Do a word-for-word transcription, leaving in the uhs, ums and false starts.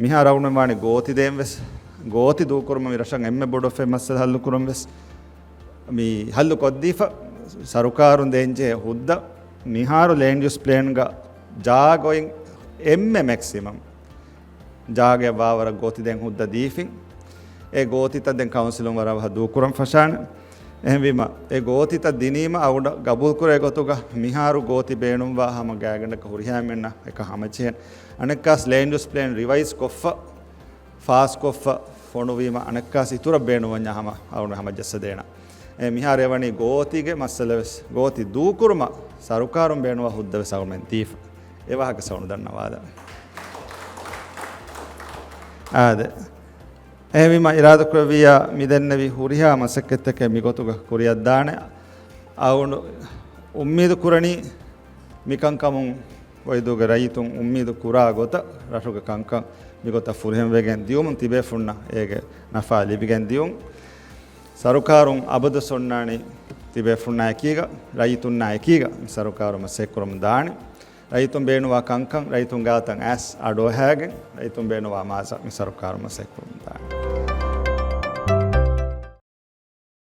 މިހާރު އަޅުގަނޑުމެން ވާނީ ގޯތި ދޭން ވެސް. ގޯތި ދޫކުރުމަށް މި ރަށަށް އެންމެ ބޮޑު އެއް މައްސަލަ ހައްލު ކުރަން ވެސް މި ހައްލު ކޮށްދީފަ. ސަރުކާރުން ދޭންޖެހޭ ހުއްދަ މިހާރު ލޭންޑް ޔޫސް ޕްލޭންގަ ޖާގަ އޮތް އެންމެ މެކްސިމަމް ޖާގައަށް ވާވަރަށް ގޯތި ދޭން ހުއްދަ ދީފިން. އެ ގޯތިތައް ދެން ކައުންސިލުން ވަރަށް އަވަހަށް ދޫކުރަން ފަށާނެ. އެހެންވީމަ، އެ ގޯތިތައް ދިނީމަ އަޅުގަނޑަށް ގަބޫލުކުރޭ ގޮތުގަ މިހާރު ގޯތި ބޭނުންވާ ހަމަ ގާތްގަނޑަކަށް ހުރިހާ އެންމެންނަށް އެކަން ހަމަޖެހޭނެ. އަނެއްކާސް ލޭންޑް ޔޫސް ޕްލޭން ރިވައިޒް ކޮށްފަ، ފާސްކޮށްފަ ފޮނުވީމަ، އަނެއްކާސް އިތުރަށް ބޭނުންވަންޏާ ހަމަ އަޅުގަނޑު ހަމަޖައްސަދޭނަން. އެ މިހާރު އެވަނީ ގޯތީގެ މައްސަލަ ވެސް. ގޯތި ދޫކުރުމަށް ސަރުކާރުން ބޭނުންވާ ހުއްދަ ވެސް އަޅުގަނޑުމެން ދީފަ. އެ ވާހަކަ ސައުނު ދަންނަވާލަން. އާދެ. އެހެންވީމަ އިރާދަކުރެއްވިއްޔާ މިދެންނެވި ހުރިހާ މަސައްކަތްތަކެއް މިގޮތުގަ ކުރިއަށްދާނެ. އަޅުގަނޑު އުއްމީދު ކުރަނީ މިކަންކަމުން އޮއިދޫގެ ރައްޔިތުން އުއްމީދު ކުރާ ގޮތަށް ރަށުގެ ކަންކަން މިގޮތަށް ފުރިހަމަވެގެން ދިޔުމުން ތިބޭފުންނަށް އޭގެ ނަފާ ލިބިގެން ދިޔުން. ސަރުކާރުން އަބަދުސް އޮންނާނީ ތިބޭފުންނާ އެކީގަ، ރައްޔިތުންނާ އެކީގަ މި ސަރުކާރު މަސައްކަތްކުރަމުން ދާނީ. ރައްޔިތުން ބޭނުންވާ ކަންކަން ރައްޔިތުން ގާތަށް އައިސް އަޑުއަހައިގެން، ރައްޔިތުން ބޭނުންވާ މާޒަށް މި ސަރުކާރު މަސައްކަތްކުރަމުން ދާނީ.